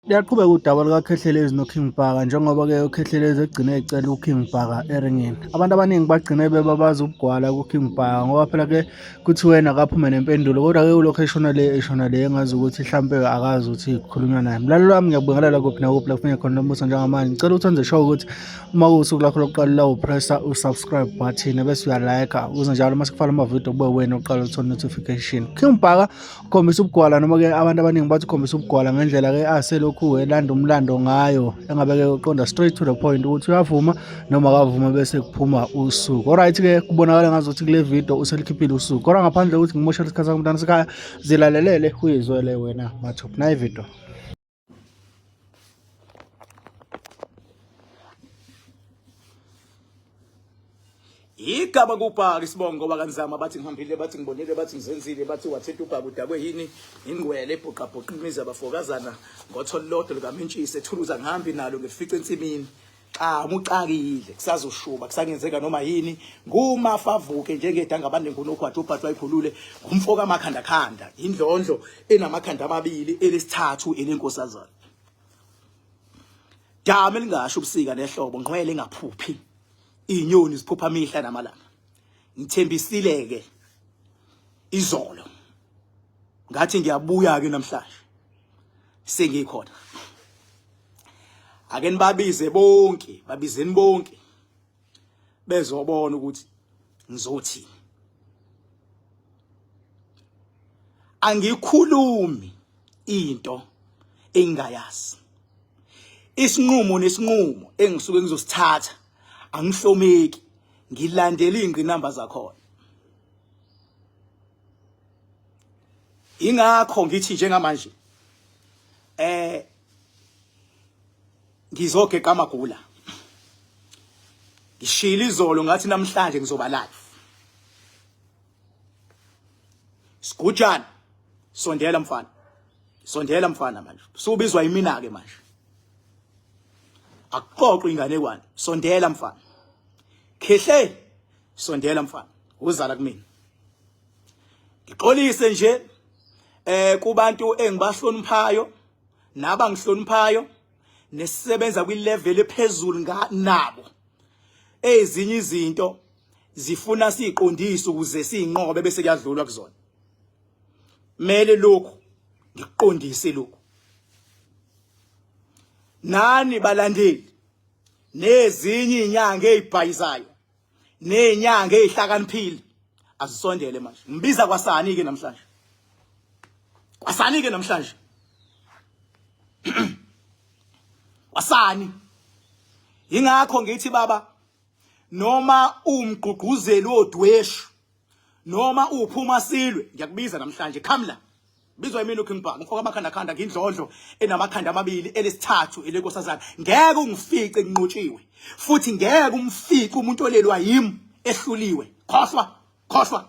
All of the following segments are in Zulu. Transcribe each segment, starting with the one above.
Luyaqhubeka udaba lukaKhehlelezi noKing Bhaka njengoba-ke uKhehlelezi egcine ecela uKing Bhaka eringini. Abantu abaningi bagcine bebabaza ubugwala kuKing Bhaka ngoba phela-ke kuthiwe yena akaphume nempendulo kodwa-ke ulokhu eshona le eshona le engazi ukuthi hlampe akazi ukuthi kukhulunywa naye. Mlaleli wami ngiyakubingelela kuphi nakuphi la kufuneka khona nombuso njengamanje. Ngicela ukuthi wenze sure ukuthi uma kuwusuku lwakho lokuqala la upressa u-subscribe button ebese uyalayikha ukuze njalo uma sikufaka amavidiyo kube wena oqala uthola notification. King Bhaka ukhombisa ubugwala noma-ke abantu abaningi bathi ukhombisa ubugwala ngendlela-ke aselokhu elanda umlando ngayo engabe-ke uqonda straight to the point ukuthi uyavuma noma akavuma bese kuphuma usuku. Alright-ke kubonakala ngazuthi kule video uselikhiphile usuku kodwa ngaphandle kokuthi ngimoshele isikhathi sakho mntana sekhaya zilalelele uyizwele wena mathupha nayi video. Igama kubhaka isibongo ngoba kanzama bathi ngihambile bathi ngibonile bathi ngizenzile bathi wathinta ubhaka udakwe yini ingqwele ebhuqabhuqa imizi abafokazana ngotholo lodwa likamentshisi ethuluza ngihambi nalo ngilifice ensimini xa muxakile kusazoshuba kusangenzeka noma yini ngumafavuke njengedanga abande ngunogwaja ubhajwa ayikhulule ngumfo kamakhanda khanda indlondlo enamakhanda amabili elesithathu elenkosazana dama elingasho ubusika nehlobo ngqwele engaphuphi izinyoni ziphupha mihla namalanga ngithembisile ke izolo ngathi ngiyabuya ke namhlanje sengikhona ake nibabize bonke babizeni bonke bezobona ukuthi ngizothini angikhulumi into engingayazi isinqumo nesinqumo engisuke ngizosithatha angihlomeki ngilandela izingqinamba zakhona ingakho ngithi njengamanje eh ngizogeqa amagula ngishilo izolo ngathi namhlanje ngizoba live Sigujana sondela mfana sondela mfana manje usubizwa yimina ke manje akuxoxwe inganekwane sondela mfana khehle sondela mfana uzala kumina ngixolise nje eh kubantu engibahloniphayo nabangihloniphayo nesisebenza kwi level ephezulu nabo ezinye izinto zifuna siqondise ukuze sinqobe bese kuyadlulwa kuzona mele lokhu ngikuqondise lokhu nani balandeli nezinye inyanga ezibhayizayo nezinyanga ezihlakaniphile azisondele manje ngibiza kwasani ke namhlanje kwasani ke namhlanje kwasani ingakho ngithi baba noma umgqugquzeli wodweshu noma uphuma silwe ngiyakubiza namhlanje come la bizwa yimina uKing Bhaka ngifaka amakhanda khanda ngindlondlo enamakhanda amabili elesithathu elenkosazana ngeke ungifice nginqotshiwe futhi ngeke umfice umuntu olelwa yimi ehluliwe khohlwa khohlwa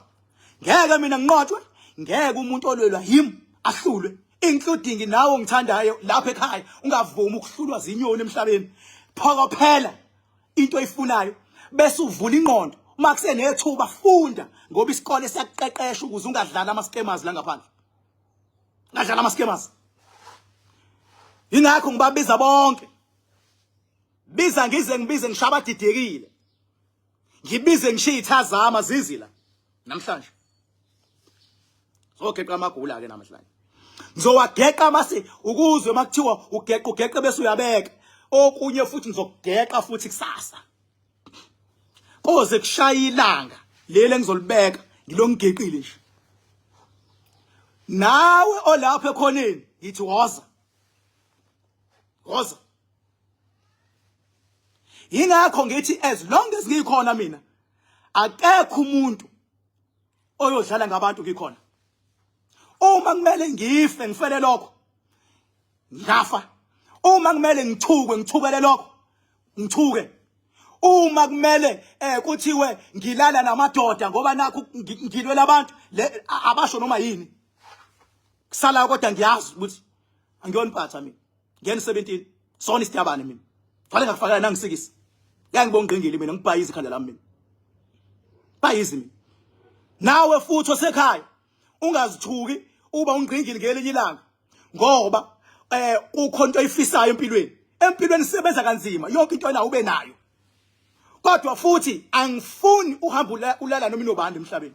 ngeke mina nginqotshwe ngeke umuntu olwelwa yimi ahlulwe including nawe ngithandayo lapha ekhaya ungavumi ukuhlulwa zinyoni emhlabeni phokophela into oyifunayo bese uvula ingqondo uma kusenethuba funda ngoba isikole siyakuqeqesha ukuze ungadlali ama-scammers la ngaphandle ungadlali ama-scammers ingakho ngibabiza bonke biza ngize ngibize ngisho abadidekile ngibize ngishiye ithazama zizi la namhlanje Zogeqa amagula ke namhlanje. Ngizowageqa mase ukuzwe makuthiwa ugeqa ugeqe bese uyabeka. Okunye futhi ngizokugeqa futhi kusasa. Koze kushaya ilanga leli engizolibeka ngilongigeqile nje. Nawe olapha ekhoneni ngithi woza. Woza. Ingakho ngithi as long as ngikhona mina akekho umuntu oyodlala ngabantu ngikhona uma kumele ngife ngifele lokho ngafa uma kumele ngithukwe ngithukele lokho ngithuke uma kumele eh kuthiwe ngilala namadoda ngoba nakho ngilwela abantu le abasho noma yini kusala kodwa ngiyazi ukuthi angiyona impatha mina ngena 17 sona isitabane mina vale ngakufakela nangisikisi ngeke ngibongqingili mina ngibhayiza ikhanda lami mina bayizi mina nawe futhi osekhaya ungazithuki uba ungqingili ngelinye ilanga ngoba kukho into oyifisayo empilweni. Empilweni sebenza kanzima, yonke into onayo ube nayo. Kodwa futhi angifuni uhamba ulala noma inobani emhlabeni.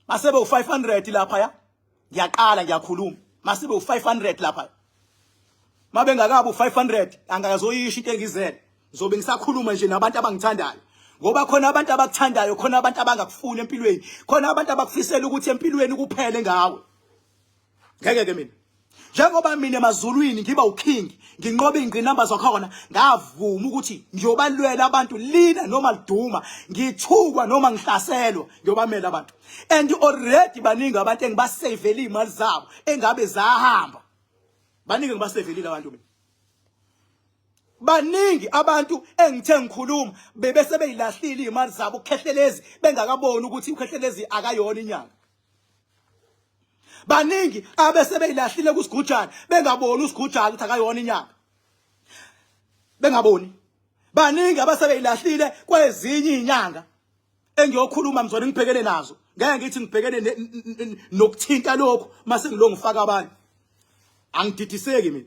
Masebe u500 lapha ya. Ngiyaqala ngiyakhuluma. Masibe u500 lapha. Mabe ngakabi u500 angazoyisho into engizele. Ngizobe ngisakhuluma nje nabantu abangithandayo. Ngoba khona abantu abakuthandayo, khona abantu abangakufuni empilweni, khona abantu abakufisela ukuthi empilweni kuphele ngawe. Ngeke ke mina. Njengoba mina emazulwini ngiba uking, nginqoba ingqinamba zakhona, ngavuma ukuthi ngiyobalwela abantu lina noma liduma, ngithukwa noma ngihlaselwa, ngiyobamela abantu. And already baningi abantu engibasavele imali zabo engabe zahamba. Baningi ngibasavelile abantu mina. Baningi abantu engithe ngikhuluma bebese beyilahlile imali zabo ukhehlelezi bengakaboni ukuthi ukhehlelezi akayona inyanga. Baningi abese beyilahlile kusigujana bengaboni usigujana ukuthi akayona inyanga. Bengaboni. Baningi abase beyilahlile kwezinye izinyanga engiyokhuluma mzwana ngibhekene nazo. Ngeke ngithi ngibhekene nokuthinta lokhu mase ngilongifaka abanye. Angididiseki mina.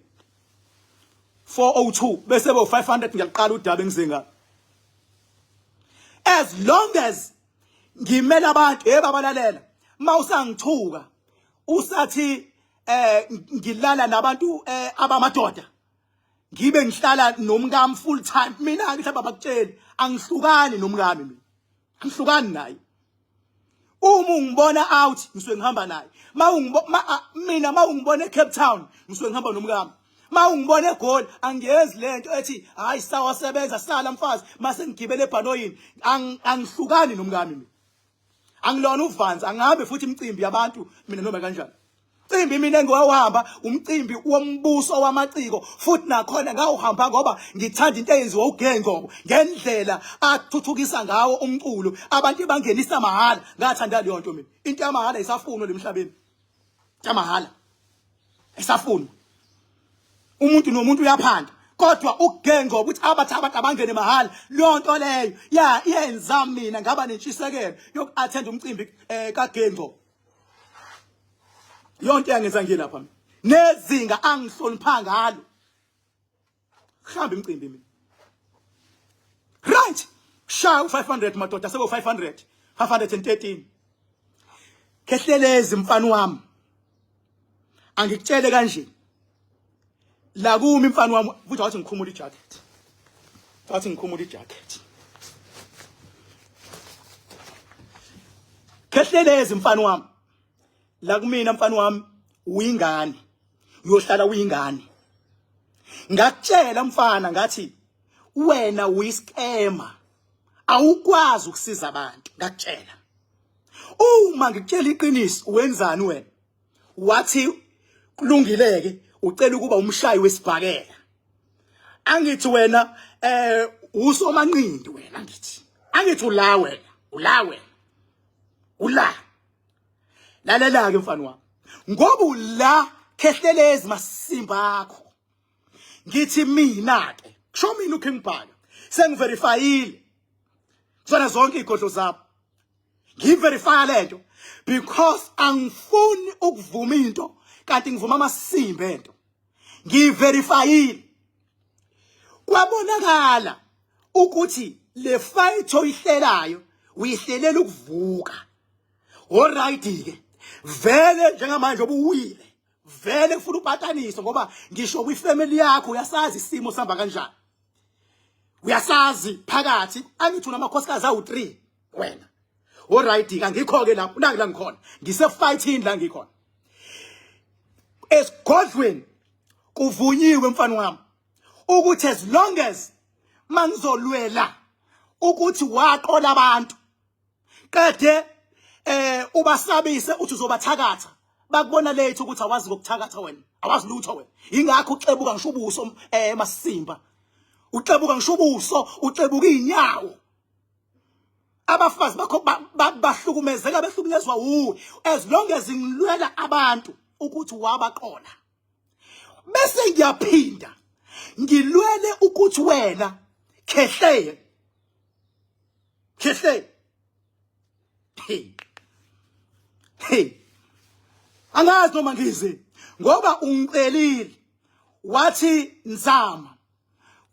402 bese bo 500 ngiyaqala udaba engize ngalo. As long as ngimela abantu hey babalalela mawusangithuka usathi ngilala nabantu abamadoda ngibe ngihlala nomkami full time mina ke mhlawumbe abakutsheli angihlukani nomkami mina angihlukani naye uma ungibona out ngisuke ngihamba naye mina mawungibona eCape Town ngisuke ngihamba nomkami mawungibona eGoli angiyenzi lento ethi hayi sawasebenza sala mfazi mase ngigibele ebhanoyini angihlukani nomkami mina angilona uvanzi angihambe futhi imicimbi yabantu mina noma kanjani umcimbi mina engiwahamba umcimbi wombuso wamaciko futhi nakhona ngawuhamba ngoba ngithanda into eyenziwa uGengqobo ngendlela athuthukisa ngawo umculo abantu bangenisa mahhala ngathanda leyo nto mina into yamahhala isafunwa lemhlabeni yamahhala isafunwa umuntu nomuntu uyaphanda kodwa uGengqobo ukuthi abathi abantu abangene mahhala leyo nto leyo ya iyenza mina ngaba nentshisekelo yoku-attend umcimbi kaGengqobo yonke yangenza ngiye lapha mina nezinga angihlonipha ngalo hamba imicimbi mina right shaya u500 madoda sebo 500 513 Khehlelezi mfana wami angikutshele kanje la kumi mfana wami futhi wathi ngikhumula ijacket wathi ngikhumula ijacket Khehlelezi mfana wami la kumina mfana wami uyingane uyohlala uyingane ngakutshela mfana ngathi wena uyiskema awukwazi ukusiza abantu ngakutshela uma ngikutshela iqiniso wenzani wena wathi kulungileke ucela ukuba umshayi wesibhakela angithi wena usomanqindi wena angithi ula wena ula wena ula lalela ke mfana wami ngoba ula khehlelezi masimba akho ngithi mina ke kusho mina uKing Bhaka sengiverifyile kuzona zonke igodlo zabo ngiverify lento because angifuni ukuvuma into kanti ngivuma amasimba ento ngiverifyile kwabonakala ukuthi le fight oyihlelayo uyihlelela ukuvuka alright ke vele njengamanje obuwile vele kufuna upataniswe ngoba ngisho kwifamily yakho uyasazi isimo sihamba kanjani uyasazi phakathi angithi unamakhosikazi awu3 wena alright angikho ke lapho nangi la ngikhona ngise fighting la ngikhona esigodlweni kuvunyiwe mfana wami ukuthi as long as mangizolwela ukuthi waqola abantu qede ubasabise uthi uzobathakatha bakubona late ukuthi awazi ngokuthakatha wena awazi lutho wena ingakho uxebuka ngisho ubuso masimba uxebuka ngisho ubuso uxebuka inyawo abafazi bakho bahlukumezeka behlukunyezwa wuwe as long as ngilwela abantu ukuthi wabaqola bese ngiyaphinda ngilwele ukuthi wena khehleye khehle hey hey Angazi noma ngize ngoba ungicelile wathi nzama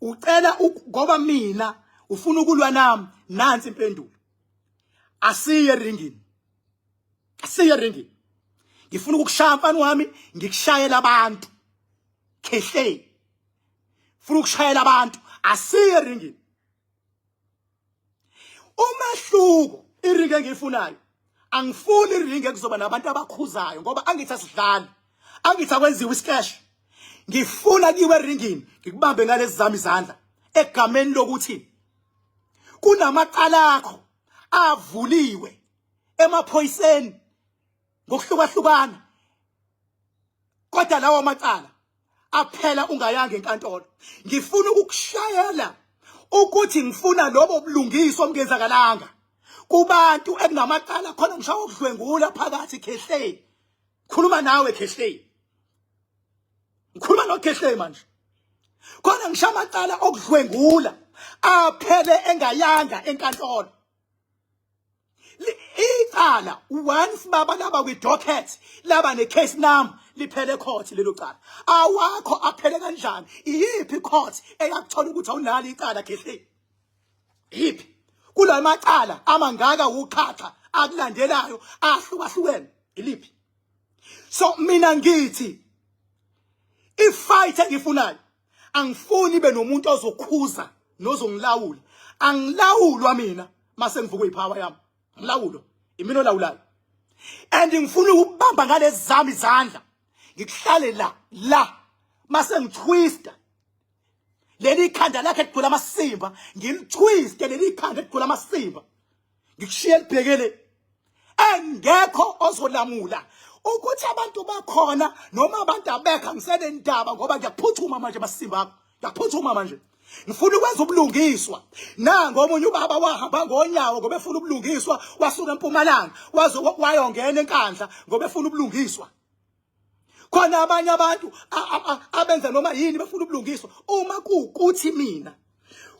ucela ngoba mina ufuna ukulwa nami. Nansi impendulo, asiye ringini, asiye ringini. Ngifuna ukukushaya mfana wami, ngikushayela abantu khehle, funa ukushayela abantu, asiye ringini. Umehluko, iringi engiyifunayo, angifuni iringi ekuzoba nabantu abakhuzayo ngoba angithi asidlali, angithi akwenziwe isikesh. Ngifuna kiwe eringini ngikubambe ngalezi zami izandla egameni lokuthi kunamacala akho avuliwe emaphoyiseni ngokuhlukahlukana, kodwa lawo macala aphela ungayanga enkantolo. Ngifuna ukukushayela ukuthi ngifuna lobo bulungiswa obungenzakalanga kubantu ekunamacala khona, ngisho ukudlwengula phakathi. Khehleni, khuluma nawe Khehleni, ngikhuluma noKhehleni manje. Khona ngisho amacala okudlwengula aphele engayanga enkantolo. Icala once baba laba kwi docket, laba ne case number, liphele court lelo cala. Awakho aphele kanjani? Iyiphi court eyakuthola ukuthi awunalo icala, Khehle? Yiphi kula macala amangaka uqhatha akulandelayo ahlukahlukene? Iliphi? So mina ngithi ifight engifunayo, angifuni ibe nomuntu ozokhuza nozongilawula. Angilawulwa mina. Mase ngivuka ipower yami, ngilawulo imina olawulayo, and ngifuna ukubamba ngalezi zami izandla, ngikuhlale la la, mase ngitwista leli khanda lakhe ligcwele amasimba, ngilitwiste leli khanda ligcwele amasimba, ngikushiye libhekele, engekho ozolamula ukuthi abantu bakhona noma abantu abekho. Angisenendaba ngoba ngiyaphuthuma manje, masimba akho, ngiyaphuthuma manje, ngifuna ukwenza ubulungiswa. Nango omunye ubaba wahamba ngonyawo ngoba efuna ubulungiswa, wasuka eMpumalanga waze wayongena eNkandla ngoba efuna ubulungiswa. Khona abanye abantu abenza noma yini befuna ubulungiswa. Uma kuwukuthi mina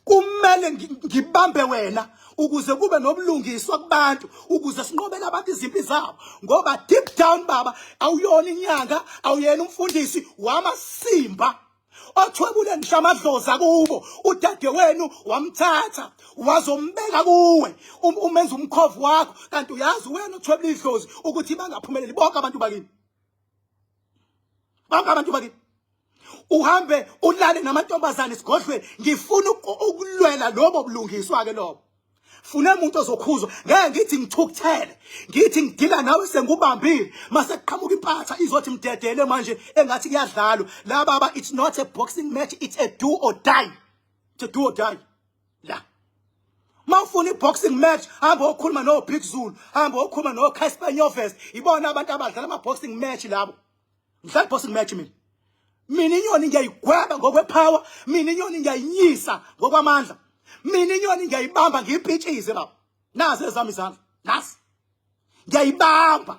kumele ngibambe wena ukuze kube nobulungiswa kubantu, ukuze sinqobele abantu izimpi zabo, ngoba deep down baba awuyona inyanga, awuyena umfundisi wamasimba othwebule ngisho amadlozi akubo udade wenu, wamthatha wazombeka kuwe, umenza umkhovu wakho, kanti uyazi wena othwebula idlozi ukuthi bangaphumeleli bonke abantu bakini, bonke abantu bakini, uhambe ulale namantombazane esigodlweni. Ngifuna ukulwela lobo bulungiswa ke lobo. Funa umuntu ozokhuzwa. Ngeke ngithi ngithukuthele, ngithi ngidila nawe sengubambile, mase kuqhamuka impatha izothi mdedele manje, engathi kuyadlalwa la baba. It's not a boxing match, it's a do or die, it's a do or die la. Mawufuna i-boxing match, hamba okhuluma no Big Zulu, hamba okhuluma no Casper Nyovest, ibona abantu abadlala ama boxing match labo. Ngidlala boxing match mina? Mina inyoni ngiyayigweba ngokwepower, mina inyoni ngiyayinyisa ngokwamandla, mina inyoni ngiyayibamba ngiyipitshize baba. Nazi ezami izandla, nasi ngiyayibamba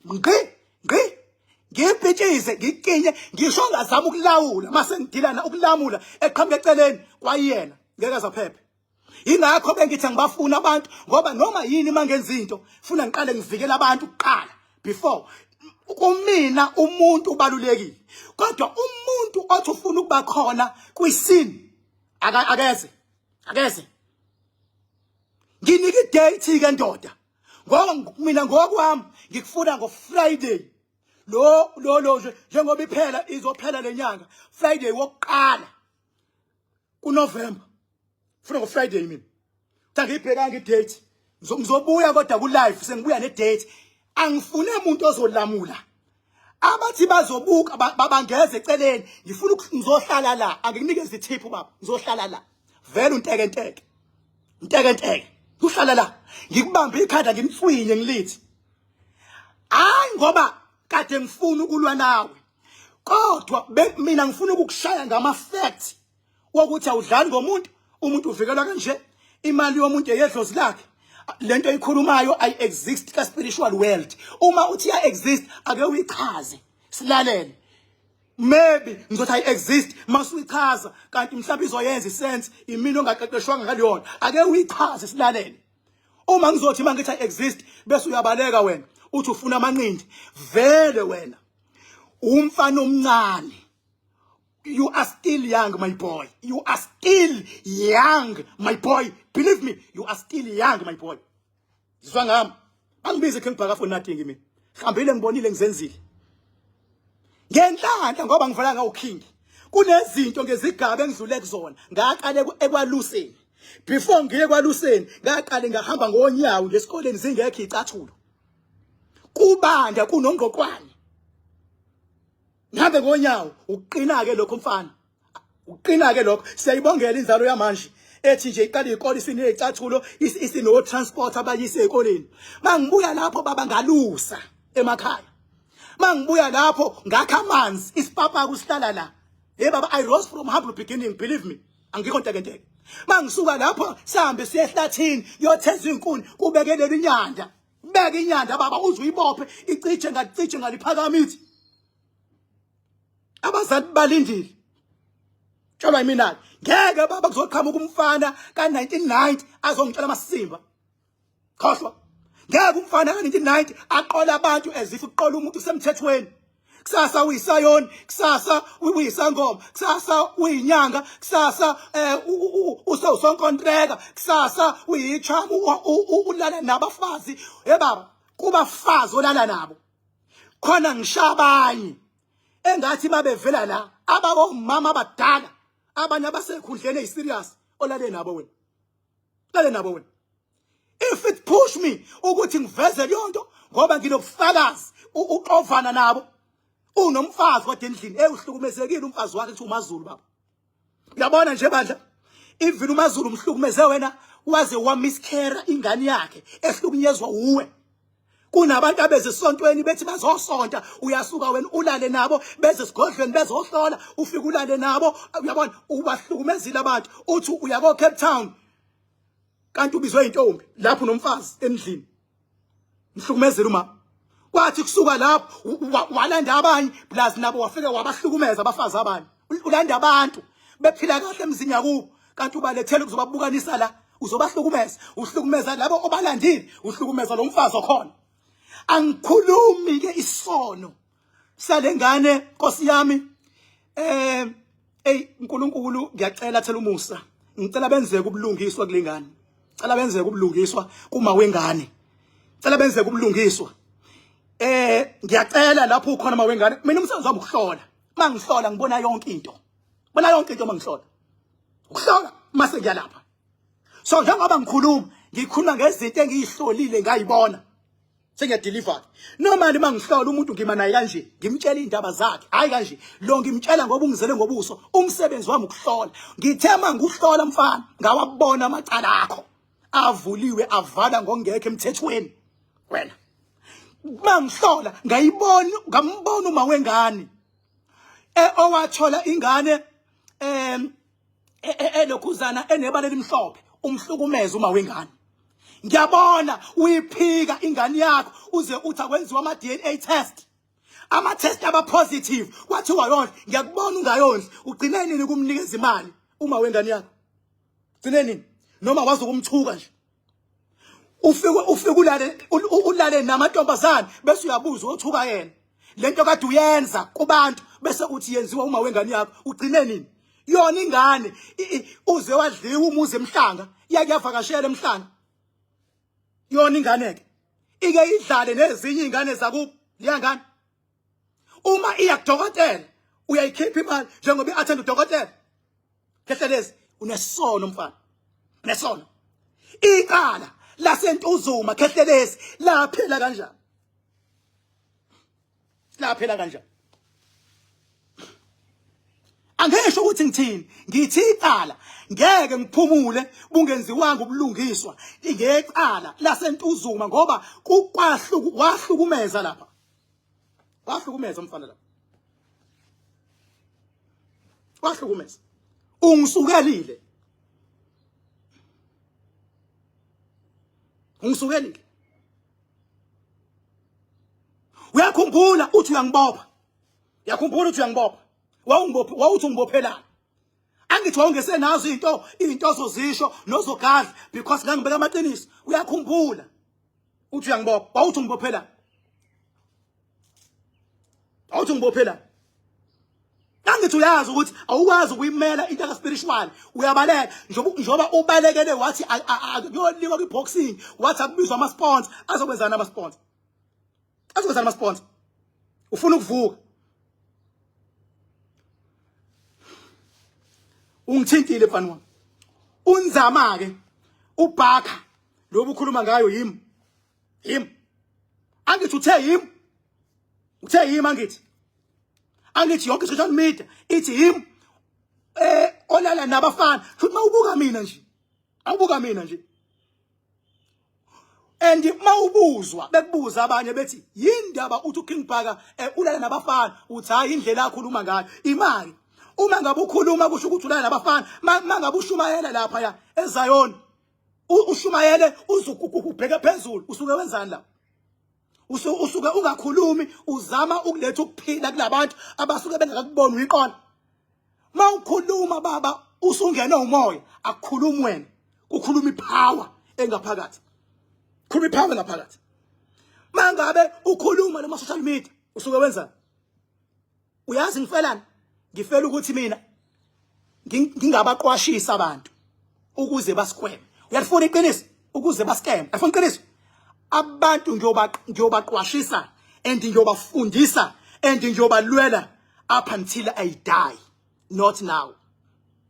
ngqi ngqi, ngiyipitshize, ngikinye. Ngisho ngazama ukulawula, mase ngidilana ukulamula eqhamuka eceleni kwayena, ngeke azaphephe. Ingakho bengithi angibafuni abantu, ngoba noma yini mangenza into funa ngiqale ngivikele abantu kuqala before kumina. Umuntu ubalulekile, kodwa umuntu othi ufuna ukuba khona kwiscene akeze, akeze. Nginika idate ke ndoda, ngoba mina ngokwami ngikufuna ngo Friday lo lo lo nje, njengoba iphela, izophela lenyanga, Friday wokuqala kuNovember. Funa ngo Friday mina. Cha, ngiyibhekanga idate, ngizobuya kodwa ku live sengibuya ne date. Angifune umuntu ozolamula, abathi bazobuka babangeze eceleni. Ngifuna ngizohlala la, angikunikeze ithip baba, ngizohlala la vele unteke nteke nteke nteke, kuhlala la ngikubambe ikhanda, ngimtswinye, ngilithi hayi, ngoba kade ngifuna ukulwa nawe, kodwa mina ngifuna ukukushaya ngama facts wokuthi awudlali ngomuntu, umuntu uvikelwa kanje, imali yomuntu eyedlozi lakhe. Lento oyikhulumayo ayi exist ka spiritual world. Uma uthi ya exist, ake uyichaze silalele. Maybe ngizothi ayi exist masuyichaza, kanti mhlawumbe izoyenza isense imini ongaqeqeshwanga ngaleyona. Ake uyichaze silalele. Uma ngizothi mangithi ayi exist bese uyabaleka wena. Uthi ufuna amanqindi vele wena umfana omncane. You are still young, my boy. You are still young, my boy. Believe me, you are still young, my boy. Zwa ngami, angibize King Bhaka for nothing mina. Hambile, ngibonile, ngizenzile ngenhlanhla ngoba ngivela ngawo king. Kunezinto ngezigaba engidlule kuzona. Ngaqale ekwaluseni. Before ngiye kwaluseni, ngaqale ngahamba ngonyawo ngesikoleni, zingekho icathulo, kubanda, kunongqoqwane, ngihambe ngonyawo. Ukuqina ke lokho, mfana, ukuqina ke lokho. Siyayibongela inzalo yamanje ethi nje iqala izikole isinezicathulo, isino transport abayise ezikoleni. Mangibuya lapho, baba, ngalusa emakhaya. Mangibuya lapho, ngakha amanzi, isipapa kusihlala la. Hey baba, I rose from humble beginning, believe me, angikho ntekenteke. Mangisuka lapho, sihambe siye ehlathini, yotheza izinkuni, kubekelela inyanda. Beka inyanda, baba, uze uyibophe icije ngacije ngaliphakama ithi abazali balindile. Tshelwa yimina, ngeke baba, kuzoqhamuka umfana ka-1990 azongitshela amasimba. Khohlwa, ngeke umfana ka-1990 aqole abantu as if uqola umuntu usemthethweni. Kusasa uyisayoni, kusasa uyisangoma, kusasa uyinyanga, kusasa usewusonkontreka, kusasa uyichamu, ulala nabafazi. Hey baba, kubafazi olala nabo khona ngisho abanye engathi babevela la ababomama abadala, abanye abasekhundleni eziserious olale nabo wena, lale nabo wena. If it push me ukuthi ngiveze leyo nto ngoba nginobufakazi, uxovana nabo, unomfazi kodwa endlini, uhlukumezekile umfazi wakhe, kuthi uMaZulu, baba. Uyabona nje bandla, even uMaZulu umhlukumeze wena, waze wamiscarra ingane yakhe ehlukunyezwa uwe. Kunabantu abeze esontweni bethi bazosonta, uyasuka wena ulale nabo. Beze esigodlweni bezohlola, ufike ulale nabo. Uyabona, ubahlukumezile abantu. Uthi uya ko Cape Town kanti ubizwe intombi lapho nomfazi endlini, mhlukumezile uma. Kwathi kusuka lapho walanda abanye plus nabo, wafike wabahlukumeza abafazi abanye. Ulanda abantu bephila kahle emzini yakubo, kanti ubalethela ukuzobabukanisa la, uzobahlukumeza. Uhlukumeza labo obalandile, uhlukumeza lo mfazi okhona. Angikhulumi ke isono salengane, Nkosi yami. Ey uNkulunkulu, ngiyacela, thela umusa. Ngicela benzeke ubulungiswa kulengane, cela benzeke ubulungiswa kuma wengane, cela benzeke ubulungiswa. Ngiyacela lapho ukhona mawengane. Mina umsebenzi wami ukuhlola. Mangihlola ngibona yonke into, bona yonke into mangihlola, ukuhlola mase ngiyalapha. So njengoba ngikhuluma, ngikhuluma ngezinto engiyihlolile, ngayibona, sengiyadeliver. Normally mangihlola umuntu, ngima naye kanje, ngimtshela indaba zakhe, hayi kanje lo ngimtshela ngoba ungizele ngobuso. Umsebenzi wami ukuhlola. Ngithe manguhlola, mfana, ngawabona amacala akho avuliwe, avala ngongekho emthethweni wena. Mangihlola ngayibona, ngambona uma wengane owathola ingane elokhuzana enebala elimhlophe, umhlukumeza uma wengane. Ngiyabona uyiphika ingane yakho, uze uthi akwenziwa ama DNA test, ama test aba positive, kwathiwa yondla. Ngiyakubona ungayondli. Ugcine nini kumnikeza imali uma wengane yakho? Gcine nini? Noma wazi ukumthuka nje, ufike ulale namantombazane, bese uyabuza othuka yena lento kade uyenza kubantu, bese uthi yenziwa uma wengane yakho. Ugcine nini? Yona ingane uze wadliwa umuzi emhlanga, yake yavakashela emhlanga yona ingane ke? Ike idlale nezinye ingane zakubo liyangane? Uma iya kudokotela, uyayikhipha imali njengoba i-attend udokotela? Khehlelezi, unesono mfana, unesono. Icala laseNtuzuma, Khehlelezi, laphela kanjani? Laphela kanjani? Angisho ukuthi ngithini, ngithi icala ngeke ngiphumule bungenziwanga ubulungiswa ngecala laseNtuzuma, ngoba kukwahluku wahlukumeza lapha, wahlukumeza umfana lapha, wahlukumeza. Ungisukelile, ungisukelile. Uyakhumbula uthi uyangibopha? Uyakhumbula uthi uyangibopha? Wawungibopha, wawuthi ungibophelana. Angithi wawungesenazo into ozozisho nozogadla because ngangibeka amaqiniso. Uyakhumbula uthi uyangibopha? Wawuthi ungibophela. Awuthi ngibophelani? Angithi uyazi ukuthi awukwazi ukuyimela into ka spiritual, uyabaleka njengoba ubalekele wathi kuyoliwa kwi-boxing, wathi akubizwa ama-sponsor. Azokwenzani ama-sponsor? Azokwenzani ama-sponsor? Ufuna ukuvuka. Ungithintile mfana wami. Unzama ke ubhakha lobu ukhuluma ngayo yimi. Yimi. Angithi uthe yimi. Uthe yimi angithi. Angithi yonke social media ithi yimi olala nabafana. Futhi mawubuka mina nje. Awubuka mina nje. And mawubuzwa bekubuza abanye bethi yindaba uthi uKing Bhaka ulala nabafana, uthi hayi indlela akhuluma ngayo imali. Uma ngabe ukhuluma kusho ukuthi ulala nabafana, mangabe ushumayela lapha ya eZion ushumayele uzukubheke phezulu, usuke wenzani la? Usuke ungakhulumi, uzama ukuletha ukuphila kulabantu abasuke bengakakuboni uyiqona. Mawukhuluma baba usungena umoya, akukhulumi wena, kukhuluma ipower engaphakathi. Khuluma ipower engaphakathi. Mangabe ukhuluma noma social media usuke wenzani? Uyazi ngifelani? Ngifela ukuthi mina ngingabaqwashisa abantu ukuze basikweme. Uyalifuna iqiniso? Ukuze basikeme. Uyafuna iqiniso? Abantu ngiyobaqwashisa and ngiyobafundisa and ngiyobalwela up until I die. Not now.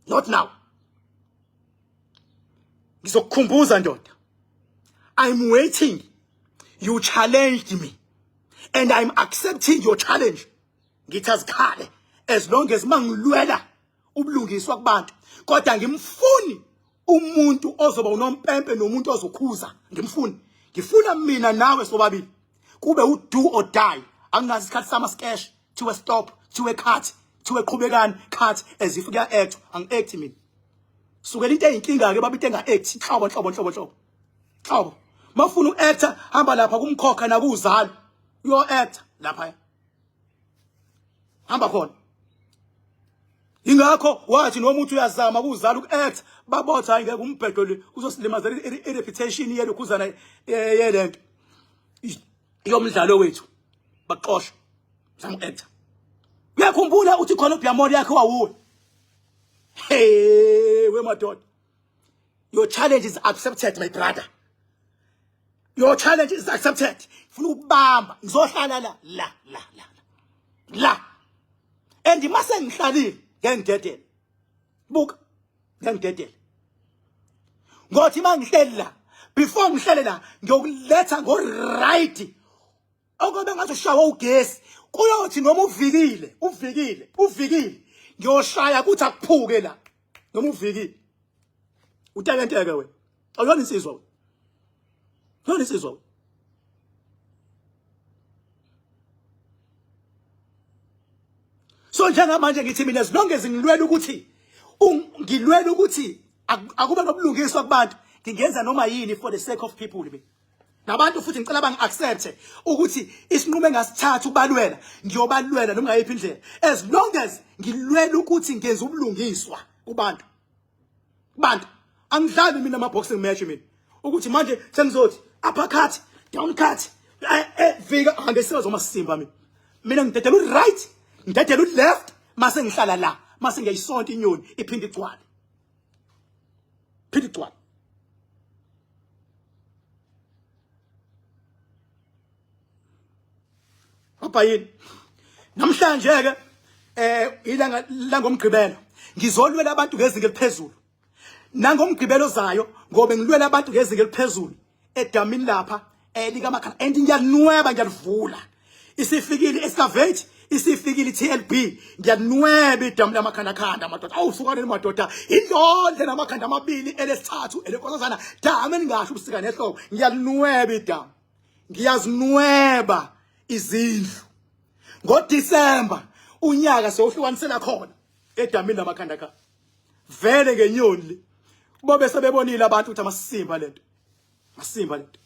Not now. Ngizokukhumbuza ndoda. I'm waiting. You challenged me and I'm accepting your challenge. Ngithi azikhale as long as mangilwela ubulungiswa kubantu, kodwa ngimfuni umuntu ozoba unompempe nomuntu ozokhuza. Ngimfuni, ngifuna mina nawe sobabili kube u do or die. Anginazi isikhathi sama skesh, thiwe stop, thiwe cut, thiwe qhubekani, cut as if kuya act. Angi act mina. Sukela into eyinkinga ke baba, into enga act nhlobo nhlobo nhlobo nhlobo nhlobo. Mawufuna uactor hamba lapha kumkhokha nakuzalo uyo actor lapha, hamba khona. Ingakho wathi noma uthi uyazama kuzala uku-act, babotha hayi ngeke umbhedo le uzosilimazela i-reputation yelokhuzana yelento yomdlalo wethu, baxosha zama uku-actor. Uyakhumbula uthi khona uByamore yakhe wawuwe. Hey we madoda, your challenge is accepted my brother, your challenge is accepted. Funa ukubamba, ngizohlala la la la la la and mase ngihlalile ngeke ngidedele. Buka, ngeke ngidedele ngothi mangihleli la, before ngihlele la ngiyokuletha ngo right okobe ngathi ushawa ugesi, kuyothi noma uvikile uvikile uvikile ngiyoshaya kuthi akuphuke la noma uvikile. Utekenteke wena, awuyona insizwa wena, awuyona insizwa wena. So njengamanje ngithi mina as long as ngilwela ukuthi ngilwela ukuthi akube nobulungiswa kubantu, ngingenza noma yini for the sake of people mina. Nabantu futhi ngicela bangi-accepte ukuthi isinqumo engasithatha ukubalwela, ngiyobalwela noma ngayiphi indlela as long as ngilwela ukuthi ngenza ubulungiswa kubantu. Kubantu angidlali mina ama-boxing match mina ukuthi manje sengizothi uppercut, down cut, vika angesizo masimba mina. Mina ngidedela u-right, ngidedela u-left, mase ngihlala la, mase ngiyayisonta inyoni iphinde igcwale, phinde igcwale. Apha yini namhlanje ke ilanga langomgqibelo ngizolwela abantu ngezinga eliphezulu, nangomgqibelo zayo ngobe ngilwela abantu ngezinga eliphezulu edamini lapha likamakhala and ngiyanweba, ngiyalivula. Isifikile excavate, isifikile iTLB, ngiyanweba idamu lamakhandakhanda madoda. Awusukane madoda, indlondle namakhanda amabili, elesithathu elenkosazana, damu elingasho ubusika nehlobo. Ngiyalinweba idamu, ngiyazinweba izindlu ngoDisemba unyaka sewuhlukanisela khona edamini lamakhandakhanda vele ngenyoni le. Bobe sebebonile abantu ukuthi amasimba lento, masimba lento.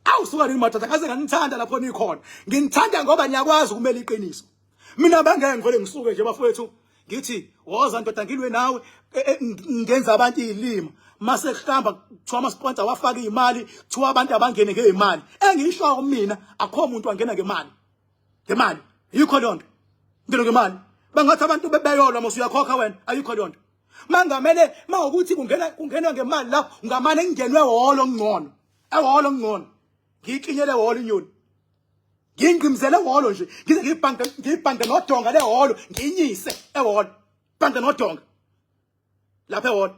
Awusuka nini madoda, ngaze nganithanda lapho nikhona. Nginithanda ngoba niyakwazi ukumela iqiniso. Mina bangeke ngivele ngisuke nje bafowethu. Ngithi woza ndoda ngilwe nawe e, e, ngenza abantu izilima mase kuhlamba kuthiwa ama sponsor wafaka imali kuthiwa abantu abangene ngeimali engiyisho mina akho umuntu angena ngemali ngemali yikho lonto ngene ngemali bangathi abantu bebeyolwa mos uyakhokha wena ayikho lonto mangamele mawukuthi kungena kungenwa ngemali la ungamane kungenwe holo ngcono ehholo ngcono ngiyiklinyele holo inyoni ngingqimzele ehholo nje ngize ngiyibhange ngiyibhange nodonga lehholo ngiyinyise ehholo bhange nodonga lapha ehholo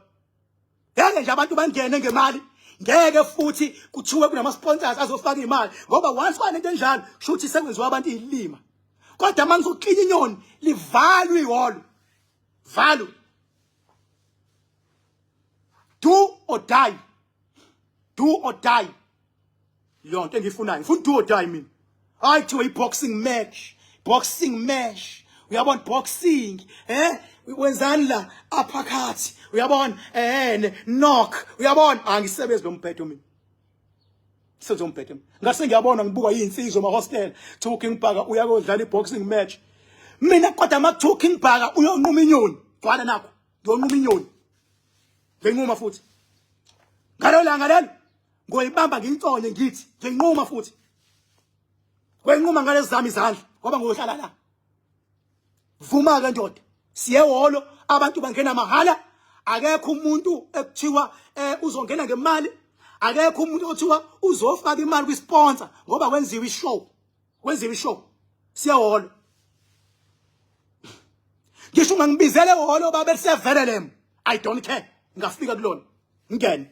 ngeke nje abantu bangene ngemali ngeke futhi kuthiwe kunama sponsors azofaka imali ngoba once kwanento enjalo shuthi sekwenziwa abantu izilima kodwa uma ngizoklinya inyoni livalwe ihholo valwe do or die do or die leyo nto engiyifunayo ngifuna do or die mina hayi kuthiwa i-boxing match boxing match uyabona boxing eh wenzani la uppercut uyabona eh knock uyabona angisebenzi lo mbhedo mina senze umbhedo ngase ngiyabona ngibuka izinsizwa ema hostel two King Bhaka uyakodlala i-boxing match mina kodwa ma two King Bhaka uyonquma inyoni gcwala nakho ngiyonquma inyoni nginquma futhi ngalo langa lelo ngoyibamba ngiyitsonye ngithi nginquma futhi kwenquma ngalezi zami izandla ngoba ngoyohlala la vuma ke ndoda siye holo abantu bangena mahala akekho umuntu ekuthiwa eh, uzongena ngemali akekho umuntu othiwa uzofaka imali kwisponsor ngoba kwenziwa ishow kwenziwa ishow siye holo ngisho ungangibizele holo babe lisevele lem i don't care ngafika kulona ngene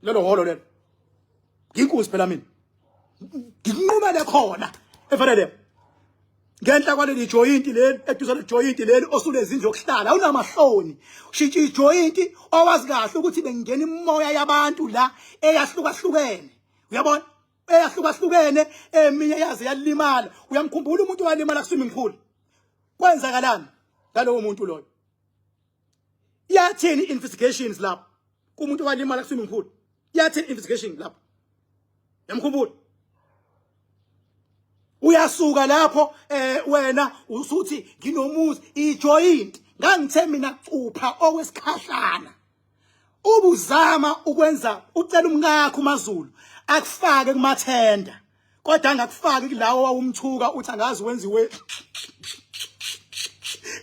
lelo holo lelo nginkunzi phela mina ngikunqumele khona efanele ngenhla kwaleli joyinti leli eduze lejoyinti leli osulezindlu yokuhlala awunamahloni ushintsha ijoyinti owazi kahle ukuthi bengena imoya yabantu la eyahlukahlukene uyabona eyahlukahlukene eminye yaze yalimala uyamkhumbula umuntu owalimala ku-swimming pool kwenzakalani ngalowo muntu loyo yathini investigations lapho kumuntu owalimala ku-swimming pool yathini investigation lapho yamkhumbula uyasuka lapho eh wena usuthi nginomuzi ijoint ngangithe mina cupha okwesikhashana ubuzama ukwenza ucela umkakho uMaZulu akufake kumathenda kodwa angakufaki kulawo wawumthuka uthi angazi wenziwe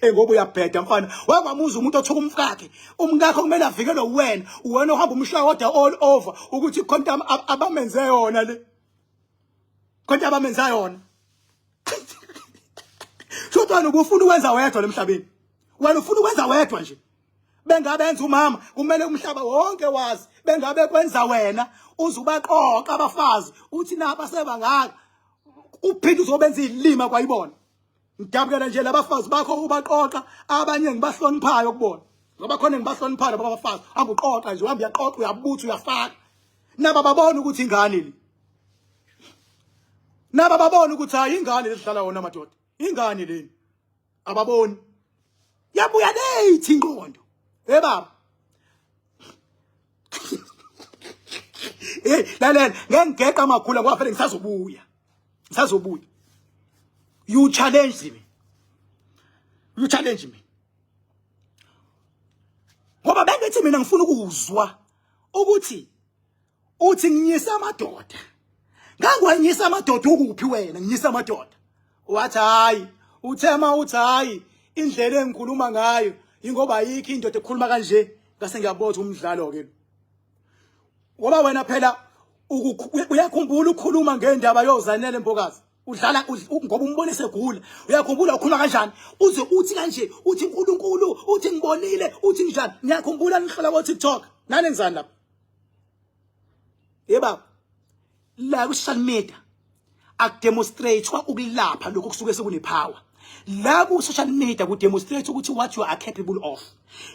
Eh ngoba uyabheda mfana wakwamuza umuntu othuka umkakhe umkakho kumele avikelwe uwena uwena ohamba umshaya kodwa all over ukuthi khona abamenze yona le khona abamenza yona Shuthi wena ubufuna ukwenza wedwa lemhlabeni wena ufuna ukwenza wedwa nje bengabenza umama kumele umhlaba wonke wazi bengabe kwenza wena uzubaqoqa abafazi uthi naba sebangaka uphinde uzobenza izilima kwayibona ngidabukela nje labafazi bakho ubaqoqa abanye ngibahloniphayo kubona ngoba khona ngibahloniphayo laba bafazi hamba uqoqa nje uhamba uyaqoqa uyabutha uyafaka naba babona ukuthi ingane le naba babona ukuthi hayi ingane lesidlala wona madoda ingane leni ababoni yabuya late ingqondo hey baba hey lalela ngeke ngigeqa amakhula ngoba vele ngisazobuya ngisazobuya you challenge me you challenge me ngoba bengithi mina ngifuna ukuzwa ukuthi uthi nginyisa amadoda ngangiwanyisa amadoda ukuphi wena nginyisa amadoda wathi hayi uthema uthi hayi indlela engikhuluma ngayo ingoba ayikho indoda ekhuluma kanje ngase ngiyabotha umdlalo ke ngoba wena phela uyakhumbula ukukhuluma ngendaba yozanele mbokazi udlala ngoba umbone segula uyakhumbula ukhuluma kanjani uze uthi kanje uthi uNkulunkulu uthi ngibonile uthi njani ngiyakhumbula nihlola ko TikTok nani ngizani lapha yebaba la ku social media akudemonstratewa ukulapha lokho kusuke sekunepower la ku social media ku demonstrate ukuthi what you are capable of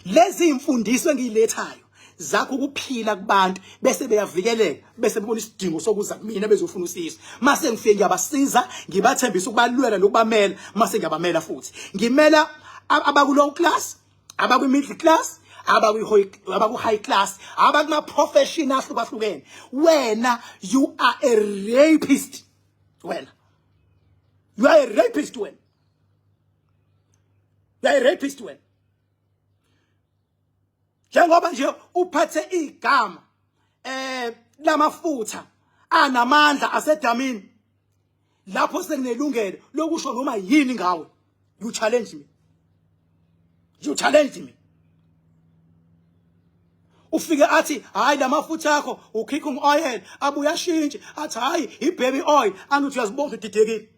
lezi imfundiso engiyilethayo zakho ukuphila kubantu bese beyavikeleka bese bebona isidingo sokuza kumina bezofuna usizo mase ngifike ngiyabasiza ngibathembisa ukubalwela nokubamela mase ngiyabamela futhi ngimela abaku low class abakwi middle class abakwi high class abakuma profession ahlukahlukene wena you are a rapist wena you are a rapist wena Uyayi rapist wena. Njengoba nje uphathe igama lamafutha anamandla asedamini lapho senginelungelo lokusho noma yini ngawe. You challenge me, you challenge me. Ufike athi hayi lamafutha akho ucooking oil, abuye ashintshe athi hayi i-baby oil. Angithi uyazibona, udidekile.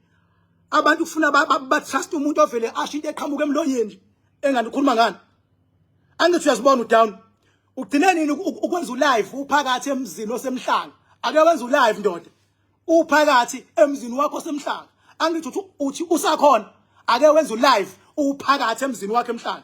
Abantu kufuna ba-trust umuntu ovele asho into eqhamuka emlonyeni engani ukhuluma ngani. Angithi uyazibona, udown. Ugcine nini ukwenza ulive uphakathi emzini osemhlanga? Ake wenza ulive, ndoda, uphakathi emzini wakho osemhlanga. Angithi uthi usakhona, ake wenza ulive uphakathi emzini wakho emhlanga,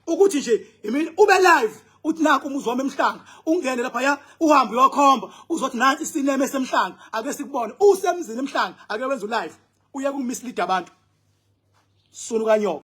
ukuthi nje imini ube live, uthi nakho umuzi wami emhlanga, ungene lapha ya, uhambe uyokhomba, uzothi nansi isinema esemhlanga, ake sikubone usemzini emhlanga. Ake wenza ulive, uye kumislead abantu, sunu kanyoko.